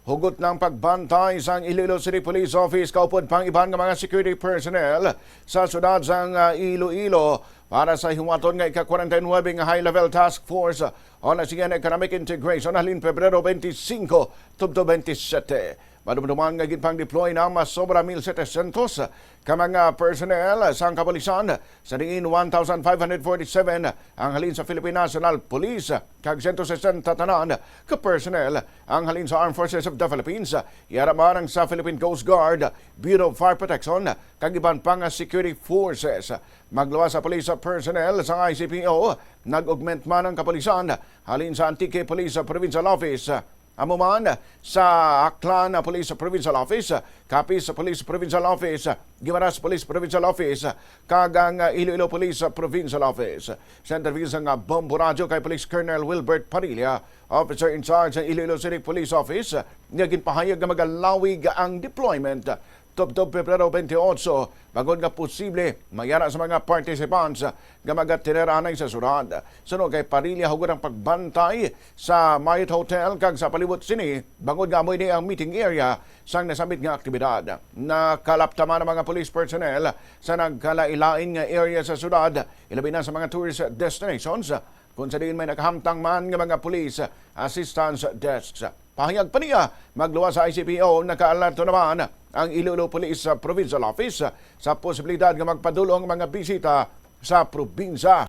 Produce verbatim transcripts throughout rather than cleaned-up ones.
Hugot na ang pagbantay sang Iloilo City Police Office kaupod pang iban nga mga security personnel sa siyudad sang, ah, Iloilo para sa hiwaton nga ika-kwarenta y nuebe nga High Level Task Force on S C N Economic Integration halin Pebrero twenty-five tubtob twenty-seven. Madumduman nga ginpang-deploy na mas sobra mil setecientos ka mga personnel sang kapulisan, sa diin one thousand five hundred forty-seven ang halin sa Philippine National Police, kag sento sesenta tanan ka personnel ang halin sa Armed Forces of the Philippines, yara man ang sa Philippine Coast Guard, Bureau of Fire Protection, kag iban pa nga security forces. Magluwas sa police personnel sang I C P O, nag-augment man ang kapulisan halin sa Antique Police Provincial Office, amo man sa Aklan Police Provincial Office, Capiz Police Provincial Office, Guimaras Police Provincial Office, kag ang Iloilo Police Provincial Office. Sa interview sang Bombo Radyo kay Police Colonel Wilbert Padilla, officer in charge sa Iloilo City Police Office, nga ginpahayag nga magalawig ang deployment tubtob Pebrero twenty-eight, bangod nga posible mayara sa mga participants nga magatener anay sa siyudad. Suno kay Padilla, hugot ang pagbantay sa Marriott Hotel kag sa palibot sini, bangod nga amo ini ang meeting area sang nasambit nga aktibidad. Nakalaptaman ang mga police personnel sa nagkalain-lain nga area sa siyudad, ilabi na sa mga tourist destinations, kung sa diin may nakahamtang man nga mga police assistance desks. Pahayag pa niya, magluwas sa I C P O, nakaalerto naman ang Iloilo Police Provincial Office sa posibilidad nga magpadul-ong ang mga bisita sa probinsya.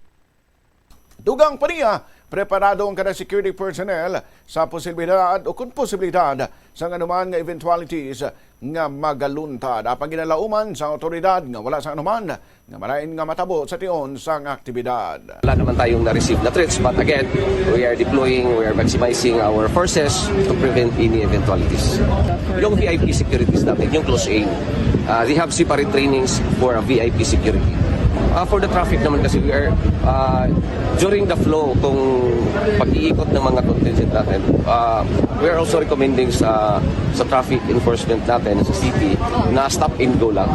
Dugang pa niya, preparado ang kada security personnel sa posibilidad o kon posibilidad sang anuman nga eventualities nga magaluntad. Apang ginalauman sang awtoridad nga wala sang anuman nga malain nga matabo sa tion sang aktibidad. Wala naman tayong na-receive na threats, but again, we are deploying, we are maximizing our forces to prevent any eventualities. Yung V I P securities natin, yung close aid, uh, they have separate trainings for a V I P security. Uh, for the traffic naman kasi, we are, uh, during the flow, kung pag-iikot ng mga contingent natin, uh, we are also recommending sa sa traffic enforcement natin sa city na stop and go lang.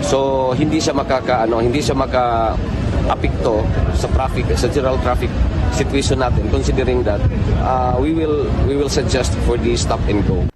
So hindi siya makaka ano, hindi siya maka-apekto sa traffic, sa general traffic situation natin, considering that, uh, we will we will suggest for the stop and go.